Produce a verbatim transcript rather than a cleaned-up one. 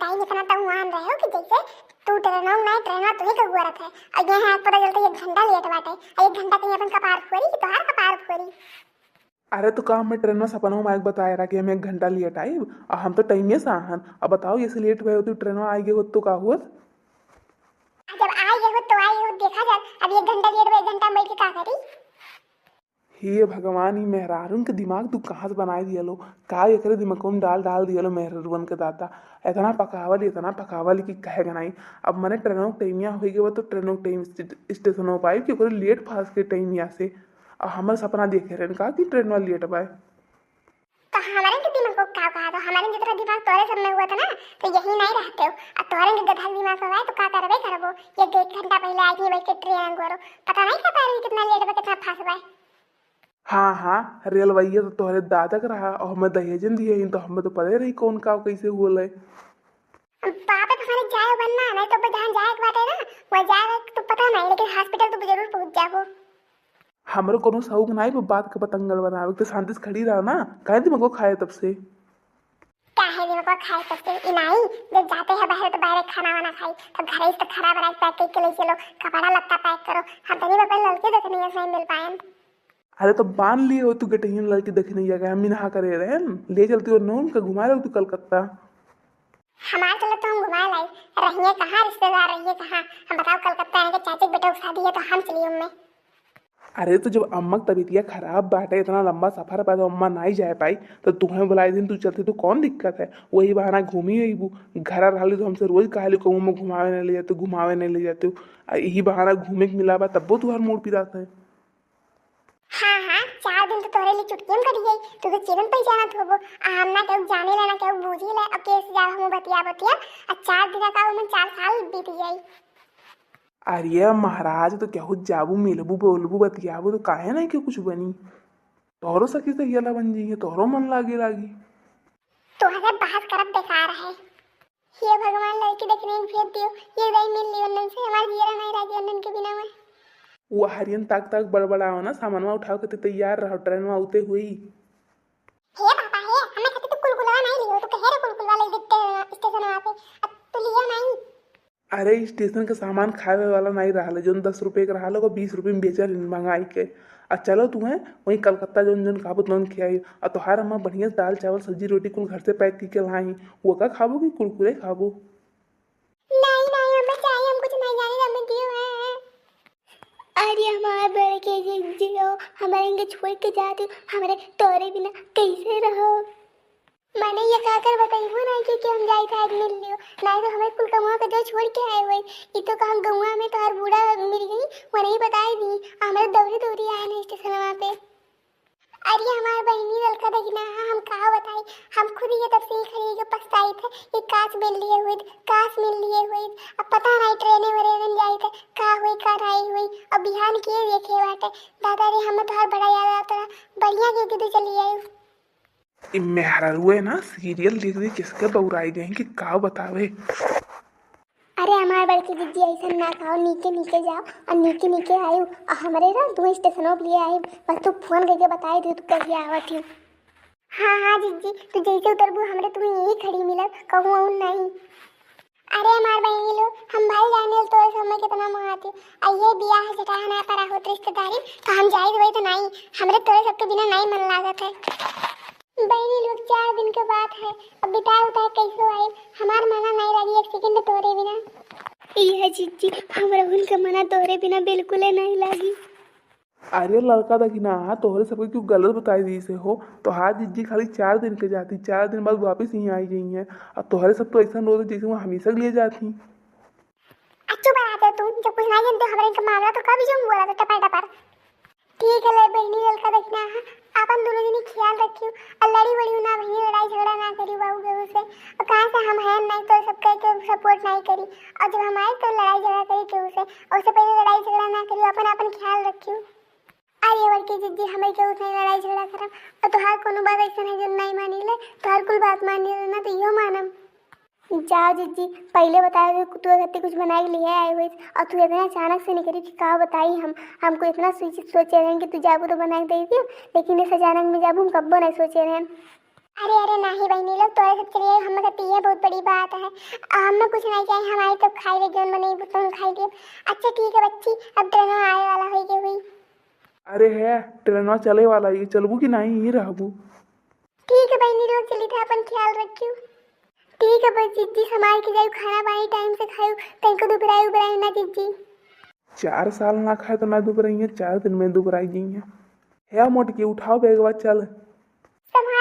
टाइम इतना तो हुआन रहे हो कि जैसे तू ट्रेनों ना, ट्रेनों तू ही के हुआ रहता है। और ये है, पता चलता है एक घंटा लेट बाटे, और एक घंटा कहीं अपन कपार फोरी कि तोहार कपार फोरी। अरे, तो का हमें ट्रेनवा सपनवा में आके बताए रहा कि हम एक घंटा लेट आइब? आ हम तो टाइमे से आहन। अब बताओ, ऐसे लेट भए होती, ट्रेनवा आइ गए होत तो का होत? आ जब आइ गए होत तो आइ गए होत, देखा जात। अब एक घंटा लेट भए, एक घंटा में बैठ के का करी? हे भगवान, ई मेहरारून के दिमाग तू कहाँ से बनाए दिया लो? का एकरे दिमाग में डाल, डाल दिया लो मेहरारून के दादा? इतना पकावल, इतना पकावल कि कहे के नहीं। अब मने ट्रेनों के टाइमिया होइ गए बा, तो ट्रेनों के टाइम स्टे-, स्टेशनों पर आइब कि ओकरे लेट फास्ट के टाइमिया से। अब हमर सपना देखे रहन का कि ट्रेनवा लेट बाय। तो हमारे के दिमाग को का कहा था? हमारे जितना दिमाग तोरे सब में हुआ था ना, तो यही नहीं रहते हो। अब तोरे के गधा दिमाग में आए तो का करबे करबो? ये एक घंटा पहले आके बैठ के ट्रेन गोरो, पता नहीं का तारीख कितना लेट बा, कितना फास्ट बा। हाँ, हाँ, रेलवैया तो तोहरे दादा के रहा, और हमें दहेजन दिए ही, तो हमें तो पता ही रही कौन का कैसे हुआ है। बाप रे, हमारे जाए बनना, नहीं तो जहाँ जाए के बाटे ना, वहाँ जाए तो पता नहीं, लेकिन हॉस्पिटल तो जरूर पहुँच जाबो। हमरो कोनो शौक नाई बा बात के बतंगड़ बनावे के, शांति से खड़ी रह ना, काहे दिमागो खाए तब से? काहे दिमागो खाए तब से? ई नाई, जब जाते हैं बाहर तो बाहर खाना वाना खाई, तो घर से तो खराब बना पैक करके ले चलो, कपड़ा लत्ता पैक करो। हम तनी बापा लड़के देखने नहीं मिल पाए। अरे तो बांध लिए हो तू गटहियन लड़के देखने जाके, हम मिनहा करे रहन, ले चलती और नौन का घुमा रहे तू कलकत्ता। हमार चलो तो हम घुमा लाई, रहिए कहाँ रिश्तेदार, रहिए कहाँ? हम बताओ कलकत्ता आए के चाचे के बेटा की शादी है तो हम चलिए उनमें। अरे, तो जब अम्मा के तबीयतिया खराब बाटे, इतना लंबा सफर बा, तो अम्मा नाई जाए पाई, तो तुहें बुलाए दिन तू चलती, तो कौन दिक्कत है? वही बहाना घूमी अइबू। घर रहली तो हमसे रोज कहली, "कहूँ में घुमावे नहीं ले जाते, घुमावे नहीं ले जाते।" आ यही बहाना घूमे के मिला बा, तब्बो तुहार मूड पिरात है। हाँ, हाँ, चार दिन तो तोहरे लिए चुटकी में कटी गई, तू तो चिरन पहचानत होबो। आ हम ना केहू जाने ला, ना केहू बूझे ला, अब कैसे जाब हम बतिया बतिया, आ चार दिन का उमन चार साल बीत गई। अरे महाराज, तो केहू जाबू, मिलबू, बोलबू, बतियाबू, तो काहे नहीं के कुछ बनी? तोहरो सखी सहेला बन जइहे, तोहरो मन लागे लागी। तोहरे बहस करब बेकार है। हे भगवान, लड़की देखने के भेज दियो, ये दाई मिल लियो उन्नन से, हमार जियरा नहीं लागे उन्नन के बिना में। वो हरियन ताक ताक बड़बड़ाओ ना, सामानवा उठाओ के तैयार रहो, ट्रेनवा उते हुई। हे पापा, हे, हमें खातिर तू कुलकुलवा नहीं लियो, तू कहे रे कुलकुलवा ले दे, स्टेशन पे, अब तू लियो नहीं। अरे, स्टेशन के सामान खावे वाला नहीं रहले, जौन दस रुपये के रहले, ओकर बीस रुपये में बेचल हन मंगाई के। आ चलो तुहें वहीं कलकत्ता जौन जौन खाबो तौन खियाई। आ तोहार अम्मा बढ़िया से दाल चावल सब्जी रोटी कुल घर से पैक करके लाई, वो का खाबो कि कुरकुरे खाबो? नहीं, नहीं, हमें चाहिए, हम कुछ नहीं जाने, हमें दियो है। अरे हमार बड़के जिज्जी हो, हमारे इनके छोड़ के जाती, हमारे तोरे बिना कैसे रहो? माने ये काकर बताइबो ना कि, कि हम जाई था आज मिल लियो, नहीं तो हमें कुल कमवा के जो छोड़ के आए हुए। ई तो कहा गौवा में तोहर बूढ़ा मिल गई, वो नहीं बताई दी, हमारे दौरी दौरी आए नहीं स्टेशनवा पे। अरे हमार बहिनी ललका दहिना, हम का बताई, हम खुद ये तब से ही खड़ी के पछताई थे कि काश मिल लिए हुई, काश मिल लिए हुई। अब पता नहीं ट्रेने वरेने में जाई थे, का हुई का नहीं हुई। अब बिहान के देखे बाटे, दादा रे हमें तोहर बड़ा याद आता रहा, बढ़िया के किधर चली आई। ई मेहरारुए ना सीरियल देख देख किसके बौराई गई कि का बतावे। अरे हमार बड़की जिज्जी, ऐसन ना खाओ, नीके नीके जाओ और नीके नीके आयो। और हमरे ना दो स्टेशनों पे लिए आए, बस तू फोन करके बताई दे तू कहिया आवत हो। हाँ हाँ जिज्जी, तू जैसे उतरबू हमरे तू यही खड़ी मिलब, कहूँ अउन नहीं। अरे हमार बहिनी लोग, हम भाई जाने तोरे समय कितना महाती। आ ये बियाह जेठाना पर होत रिश्तेदारी, तो हम जाई देबै तो नहीं, हमरे तोरे सबके बिना नहीं मन लागत है। बहिनी लोग, चार दिन के बात है, अब बिताए उताए कैसे आए, हमार मना नहीं लागी एक सेकंड तोरे बिना। ये जिज्जी, हमरा उनके मना तोरे बिना बिल्कुल नहीं लागी। अरे लड़का देखी ना, तोहरे सबके क्यों गलत बताई दी से हो। तोहार जिज्जी खाली चार दिन के जाती, चार दिन बाद वापस यहीं आई गई है। और तोहरे सब तो ऐसा रोते जैसे वो हमेशा के लिए जाती। अच्छू बना दे तू, जब कुछ नहीं जानते हमारे इनका मामला तो कभी जो बोला था टपर टपर। ठीक है ले बहनी लड़का देखना है, अपन दोनों जनी ख्याल रखियो और लड़ी वड़ी ना बहनी, लड़ाई झगड़ा ना करियो बाबू केहू से। और कहाँ से हम हैं नहीं तो सब कह के सपोर्ट नहीं करी, और जब हम आए तो लड़ाई झगड़ा करी केहू से, और उससे पहले लड़ाई झगड़ा ना करियो, अपन अपन ख्याल रखियो। अरे बड़की जिज्जी, हमें केहू से लड़ाई झगड़ा करब? और तोहार कोनो बात ऐसा है जो नहीं मानी ले, तोहार कुल बात मानी ले ना तो इहो मानम। जाओ जिज्जी, पहले बताओ कि तू खातिर कुछ बनाए के लिए आए हुए और तू इतना अचानक से निकली कि का बताई हम। हमको इतना सोच सोचे रहें कि तू जाबू तो बना के दे दियो, लेकिन इस अचानक में जाबू हम कब्बो नहीं सोचे रहें। अरे अरे नहीं बहनी लोग, तोरे सब चलिए, हम खातिर ये बहुत बड़ी बात है, हम ना कुछ नहीं चाहिए, हमारी तो खाई ले, जौन बने तुम खाई ले। अच्छा ठीक है बच्ची, अब ट्रेन आए वाला होई के हुई। अरे है, ट्रेनवा चले वाला है, चलबू कि नहीं, यहीं रहबू? ठीक है बहनी, रोज चली था, अपन ख्याल रखियो। ठीक है बस जिज्जी, संभाल के जाइयो, खाना पानी टाइम से खाइयो, तनको दुबराई उबराई ना जिज्जी। चार साल ना खाए तो ना दुबराई है, चार दिन में दुबराई गई है। हे मोटकी, उठाओ बैगवा, चल। संभाल